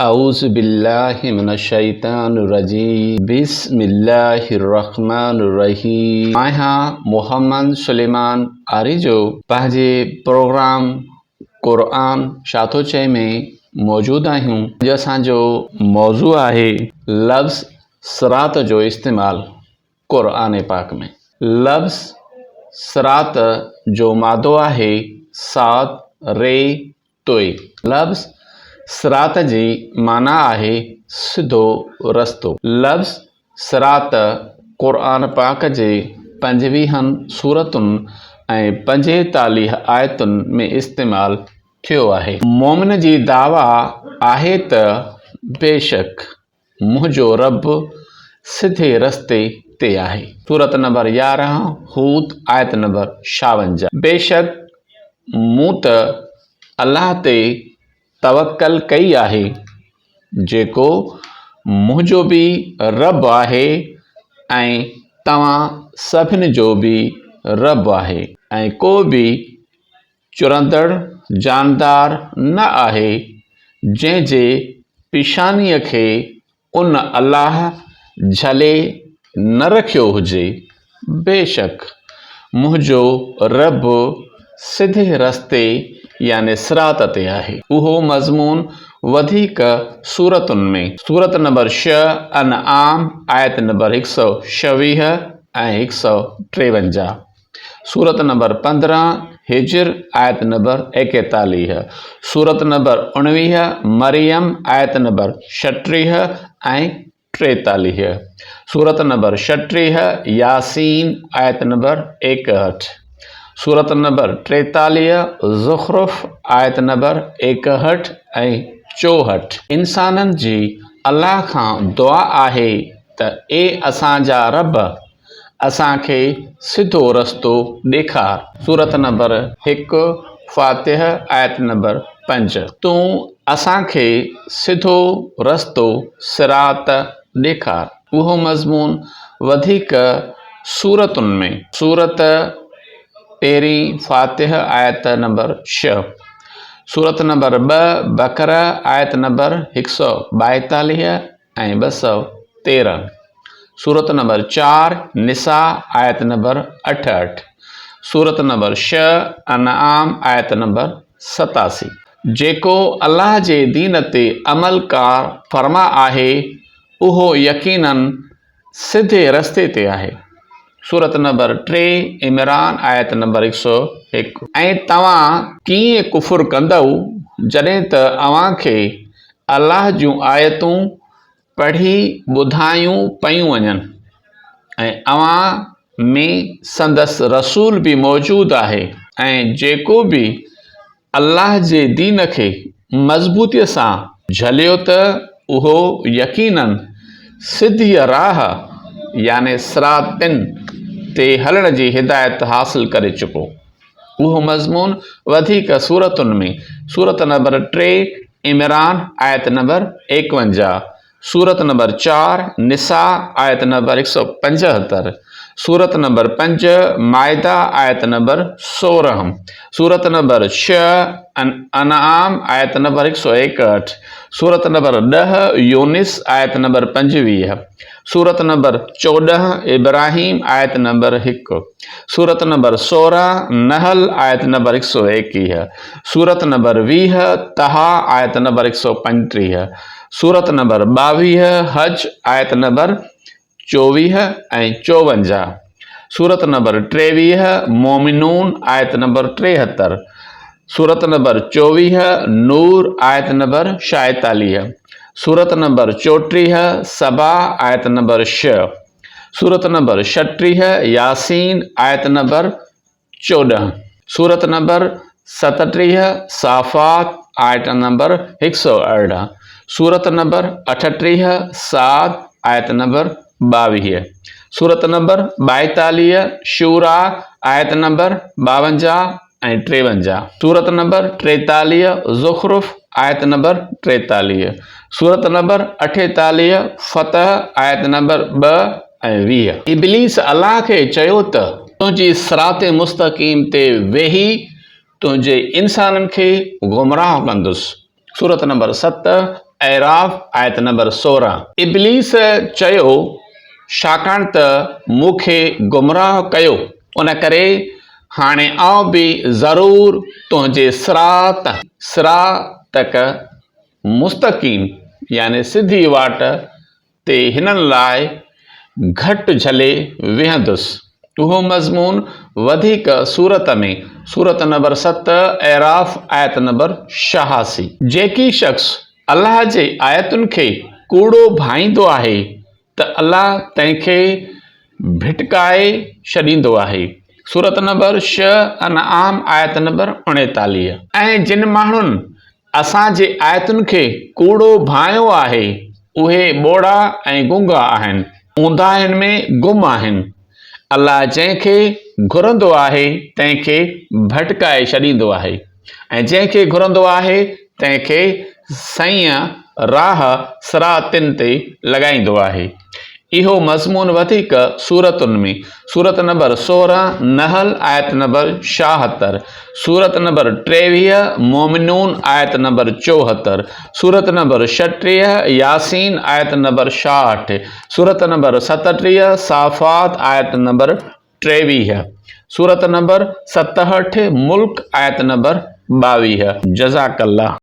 اعوذ بالله من الشيطان الرجيم بسم الله الرحمن الرحيم آهيان محمد سليمان آريجو پنهنجي پروگرام قرآن ڇا ٿو چئي ۾ موجود آهيون اڄ اسان جو موضوع آهي لفظ صراط جو استعمال قرآن پاڪ ۾ لفظ صراط جو مادو آهي صاد ري توئي. لفظ صراط جي معنيٰ آهي سڌو رستو. لفظ صراط قرآن پاڪ جي پنجويهن سورتن ۽ پنجيتاليهه آيتن ۾ استعمال ٿيو آهي. مؤمن جي دعويٰ آهي ته بيشڪ منهنجو رب سڌي رستي تي آهي. سورت نمبر 11، هود، آيت نمبر 56. بيشڪ مون ته الله تي توڪل ڪئي آهي، جيڪو منهنجو به رب آهي ۽ توهان سڀن جو به رب آهي ۽ ڪو به چرندڙ جاندار نه آهي جنهن جي پيشانيء کي ان الله جهلي نه رکيو هجي، بيشڪ منهنجو رب سڌي رستي يعني صراط تي آهي. اهو مضمون وڌيڪ سورتن ۾. سورت نمبر ڇهه، انعام، آيت نمبر هڪ سؤ ڇويهه ۽ هڪ سؤ ٽيونجاهه. سورت نمبر 15، حجر، آيت نمبر 41. سورت نمبر 19، مريم، آيت نمبر 36 ۽ 43. سورت نمبر 36، ياسين، آيت نمبر 61. سورت نمبر 43، زخرف، آيت نمبر 61 ۽ 64. انسانن جي الله کان دعا آهي ته اي اسان جا رب! اسان کي سڌو رستو ڏيکار. سورت نمبر 1، فاتح، آيت نمبر 5. تون اسان کي سڌو رستو، صراط، ڏيکار. اهو مضمون وڌيڪ سورتن ۾. سورت پهرين، فاتح، آيت نمبر 6. سورت نمبر 2، بقره، آيت نمبر 142 ۽ 213. سورت نمبر 4، نساء، آيت نمبر 68. سورت نمبر 6، انعام، آيت نمبر 87. جيڪو الله جي دين تي عمل ڪار فرما آهي اهو يقيناً سڌي رستي تي آهي. سورت نمبر 3، عمران، آيت نمبر 101. ۽ توهان ڪيئن ڪفر ڪندؤ جڏهن ته اوهان کي الله جون آيتون پڙهي ٻڌايون پيون وڃن ۽ اوهان ۾ سندس رسول به موجود آهي ۽ جيڪو به الله جي دين کي مضبوطيء سان جهليو ته اهو يقيناً سڌيء راهه يعني صراطن تي هلڻ جي هدايت حاصل ڪري چڪو. اهو مضمون وڌيڪ سورتن ۾، سورت نمبر 3، عمران، آيت نمبر 51، سورت نمبر 4، نساء، آيت نمبر 175، سورت نمبر 5، مائده، آيت نمبر 16، سورت نمبر 6، انعام، آيت نمبر 161، سورت نمبر 10، يونس، آيت نمبر 25، سورت نمبر 14، ابراهيم، آيت نمبر 1، سورت نمبر 16، نحل، آيت نمبر 121، سورت نمبر 20، طه، آيت نمبر 135، سورت نمبر 22، حج، آيت نمبر 24 ۽ 54، سورت نمبر 23، مومنون، آيت نمبر 73، سورت نمبر 24، نور، آيت نمبر 46، سورت نمبر 34، سبا، آيت نمبر 6، سورت نمبر 36، ياسين، آيت نمبر 14، سورت نمبر 37، صافات، آيت نمبر 118، سورت نمبر 38، صاد، آيت نمبر 22، سورت نمبر 42، شوريٰ، آيت نمبر 52 ۽ 53، سورت نمبر 43، زخرف، آيت نمبر 43، سورت نمبر 48، فتح، آيت نمبر 2 ۽ 20. ابليس الله کي چيو ته، تنهنجي صراط مستقيم تي ويهي تنهنجي انسانن کي گمراهه ڪندس. سورت نمبر 7، اعراف آيت نمبر 16. ابليس چيو، ڇاڪاڻ ته مون کي گمراهه ڪيو، ان ڪري هاڻي آئون به ضرور تنهنجي صراط، صراطڪ مستقيم يعني سڌي واٽ، تي هنن لاء گهٽ جهلي ويهندس. اهو مضمون وڌيڪ سورت ۾، سورت نمبر 7، اعراف، آيت نمبر 86. جيڪي شخص الله جي آيتن کي ڪوڙو ڀائيندو آهي ته الله تنهن کي ڀٽڪائي ڇڏيندو آهي. سورت نمبر 6، انعام، آيت نمبر 39. ۽ جن ماڻهن اسان جي آيتن کي ڪوڙو ڀانئيو آهي، اهي ٻوڙا ۽ گونگا آهن، اونداهين ۾ گم آهن. الله جنهن کي گهرندو آهي تنهن کي ڀٽڪائي ڇڏيندو آهي ۽ جنهن کي گهرندو آهي تنهن کي سنئين راهه صراطن تي لڳائيندو آهي. اهو مضمون وڌيڪ سورتن ۾، سورت نمبر 16 نحل آيت نمبر 76، سورت نمبر 23 مومنون آيت نمبر 74، سورت نمبر 36 ياسين آيت نمبر 66، سورت نمبر 37 صافات آيت نمبر 23، سورت نمبر 67 ملڪ آيت نمبر 22. جزاڪ الله.